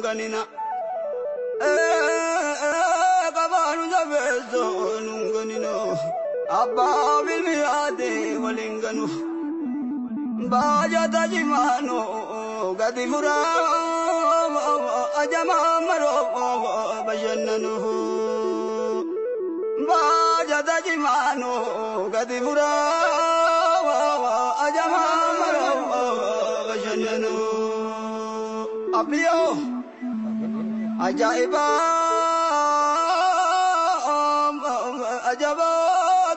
nunganina. Qabaanu jabeessa nunganina. Abbaa bilmiyaate waliin ganu. Baajata jimaano gadi furaa ajamaa maroo bashannanu. Baajata jimaano gadi furaa ajamaa maroo bashannanu. Abiyyoo ajaa'iba ajaba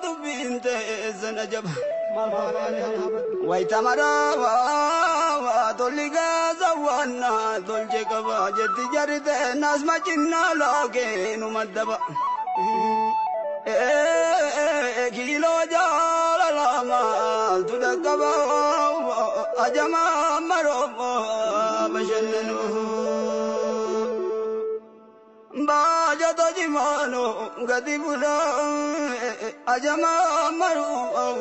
dubbiin teessan ajaba. Wayitamaraa tolli gaasa waannaa tolche qaba jetti jarrite nasma cinnaa laakee nu maddaba. Kiiloo jaalala maaltu dhaqqaba ajamaa maroo bashannanu. Baajata jimaano gadi bulaa ajamaa maroo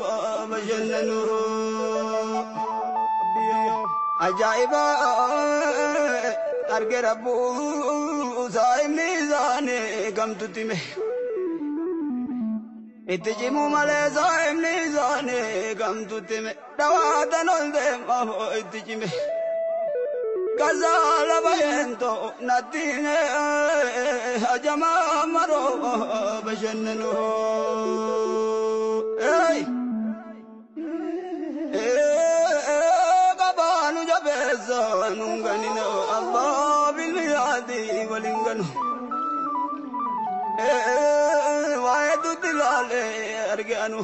bashannanu. Ajaa'iba arge rabbuu saayimni isaanii gamtutti hime. Itti cimuu malee saayimni isaanii gamtutti hime. Dhawaatan ol deemaa itti cime. Gazaala bayeento natti hime ajamaa maroo bashannanu. Qabaanu jabeessa nunganina abbaa bilmiyaati waliin ganu. Waa'ee dutti laalee arganu.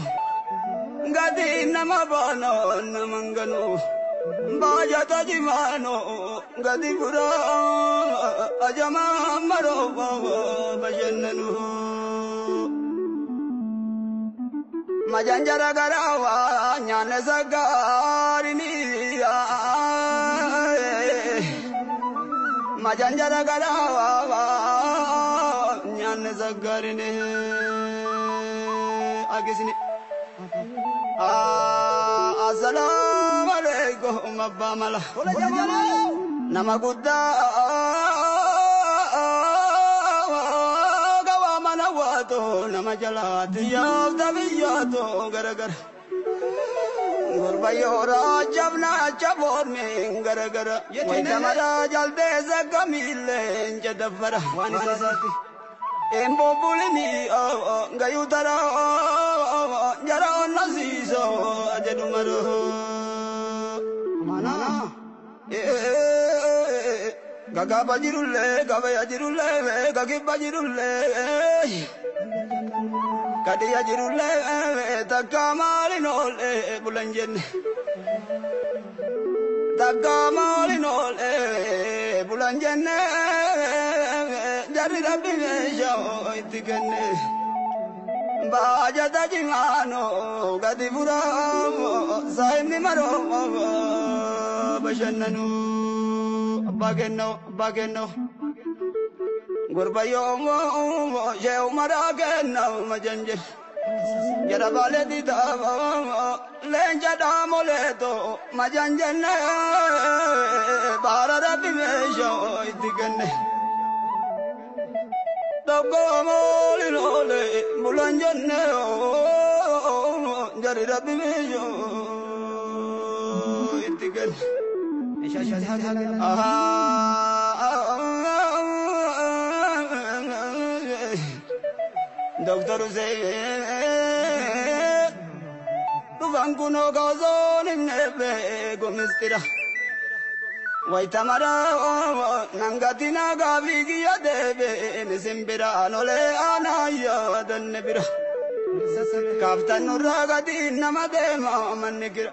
Gadi nama baana nama ganu. Baajata jimaano gadi furaa ajamaa maroo bashannanu. Majanjara garawaa nyaanne sagaarini. Majanjara garawaa nyaanne sagaarini. Agisni. Assalaamu alaikum abbaa mala. Nama guddaa gawaa mana waatoo nama jalaati yaafta biyyaatoo garagara. Gurbayyoo jabnaa jaboorme garagara. Wayitamaraa jaldeessa kamiillee jadaffara. Embobbulini gayuu taraa jara onna siisoo jedhu maroo. Gagaba jirullee gabaya jirullee gagibba jirullee kadiya jirullee takka maalin oolee bulan jenne. Takka maalin oolee bulan jenne jarri rabbi meeshaa itti kenne. Baajata jimaano gadi furaa saayimni maroo bashannanu. Abbaa kennoo abbaa kennoo. Gurbayyoo shee umaraa kennaa majanjir. Jara baalee diidaa leenca dhaamoleetoo majanjenne baara rabbi meeshaa itti kenne. Tokko moolin oolee bulan jenne jari rabbi meeshaa itti kenne. Doctor Hussein dhufan kunoo kaosoon himne beeku mistira. Wayitamaraa nangatina gaafii kiyya deebiin isin biraan olee aanaa yaadanne bira. Kaaftan nurraa gadi nama deema manni kira.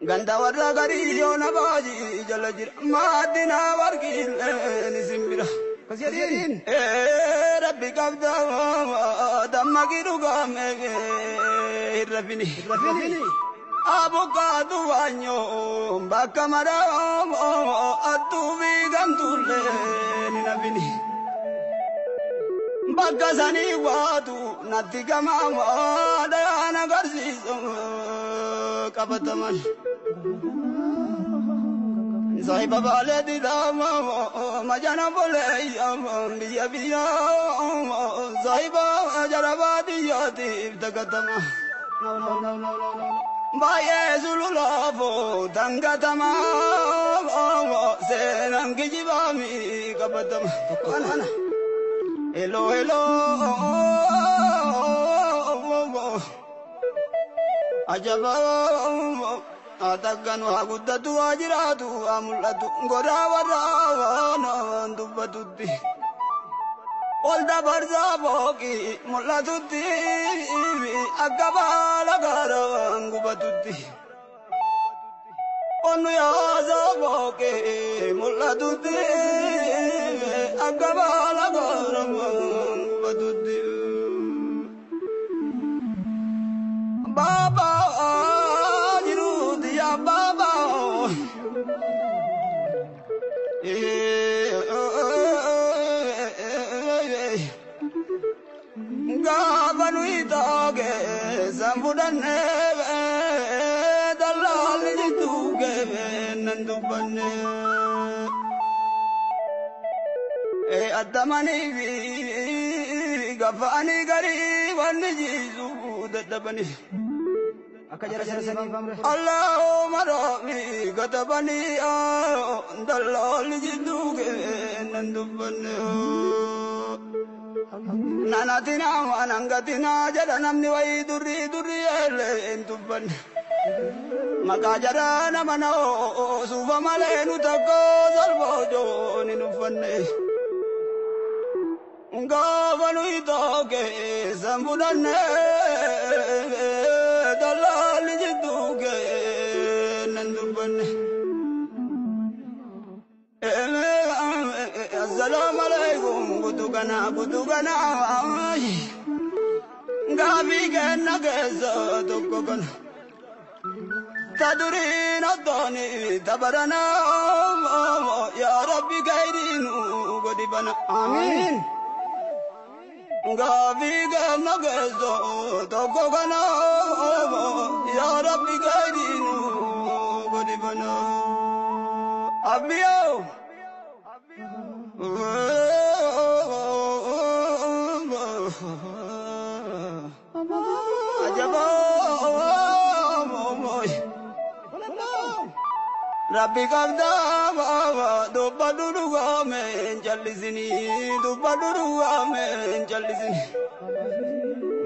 Ganda warra garii yoona baajii jala jira. Maaddina warqiilleen isin bira. Rabbi qabda dammaqii dhugaame hin rafini. Abukaatu waanyoo bakka maraa attuu fi gantuullee ni nafini. Bakka sanii waatu natti gamaa dhayaan agarsiisu qabataman. Saahiba baalee didaama majana bolee biyya biyya saahiba jara baadiyyaatiif tagatama. Baay'ee sululaafoo dangatama seenaan kijibaami qabatama. Hello hello ajaba. Atakkanu haa guddatu haa jiraatu haa mul'atu godaa warraa waan dubbatutti. Ol dabarsaa booqii mul'atutti akka baala gaaraan gubatutti. Onnu yaasaa booqii mul'atutti akka baala gaaraan gubatutti. Baabaa. Baba, gaafa nuyi taage san fudhanne dallaalli jidduu nan dubbanne. Addamanii fi gafaanii garii wanni jiisu dadhabanii. Allahumma rabbi katabani dallaalli jidduu nan dubbanne. Nanatina waan hangatina jedha namni wayii durrii durrii eelee hin dubbanne. Maqaa jaraa nama na suufa malee nu takka salphoo hin uffanne. Gaafa nuyi taake san fudhanne. Dallaalli jidduu nan dubbanne. Assalaamu alaikum guutuu kana guutuu kana gaafii kenna keessa tokko kana. Ta duriin addooni tabarana yaa Rabbi gayriinu godhi bana. Amiin. Gaafii kenna keessa tokko kana yaa Rabbi gayriinu godhi bana. Abbiyoo. Ajaba. Rabbi qabdaa dubbadhu dhugaame hin jallisinii dubbadhu dhugaame hin jallisinii.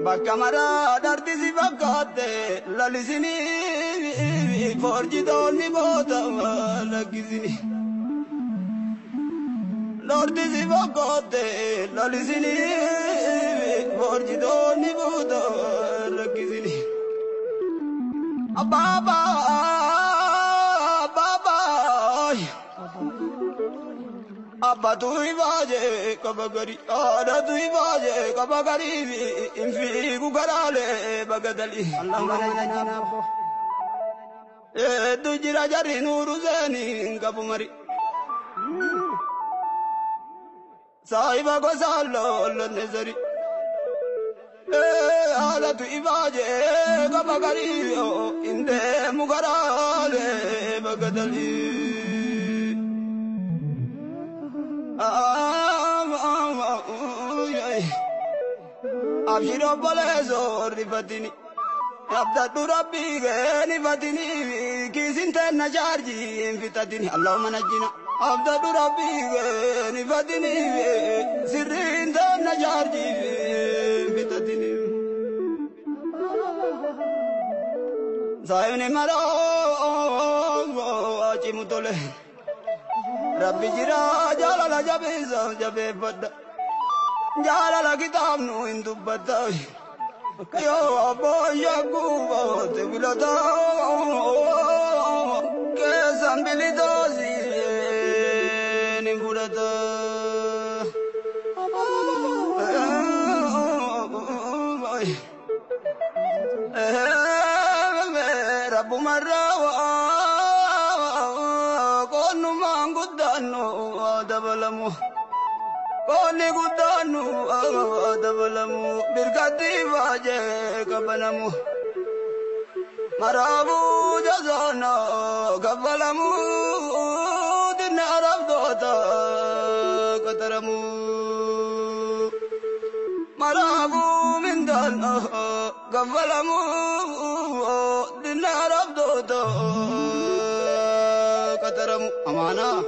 Bakka maraa dharti si fakkaatte lalisinii forjitoonni boota lakkisinii. Dharti si fakkaatte lalisinii forjitoonni boota lakkisinii. Abbaa. Abbatu ibaje kabagari haadhatu ibaje kabagari hin fiigu karaalee bagadali. Hedduu jira jarri nuuru seeni hin qabu mari. Saahiba gosa lollonne sari. Haadhatu ibaje kabagari hin deemu karaalee bagadali. Abshir obboleessoo rifatini abdadhu rabbii keeni fatini kiisin teenna chaarjii hin fixatini Allahumma najjina abdadhu rabbii keeni fatini sirriin teenna chaarjii hin fixatini. Saayimni maroo achimu tole. Rabbi jira jaalala jabeessa jabeeffadha. Jaalala kitaabnu hin dubbata. Yoo abboon shakkuu boote filata. Keessan bilitoosi ni fudhata. Rabbumarraa qonnumaan guddaannu dabalamu. Qonni guddaannu dabalamu. Birkatti baajee qabanamu. Maraabuu jazaana kaffalamu. Kaffalamu dinaar abdoota qataramu amaanaa.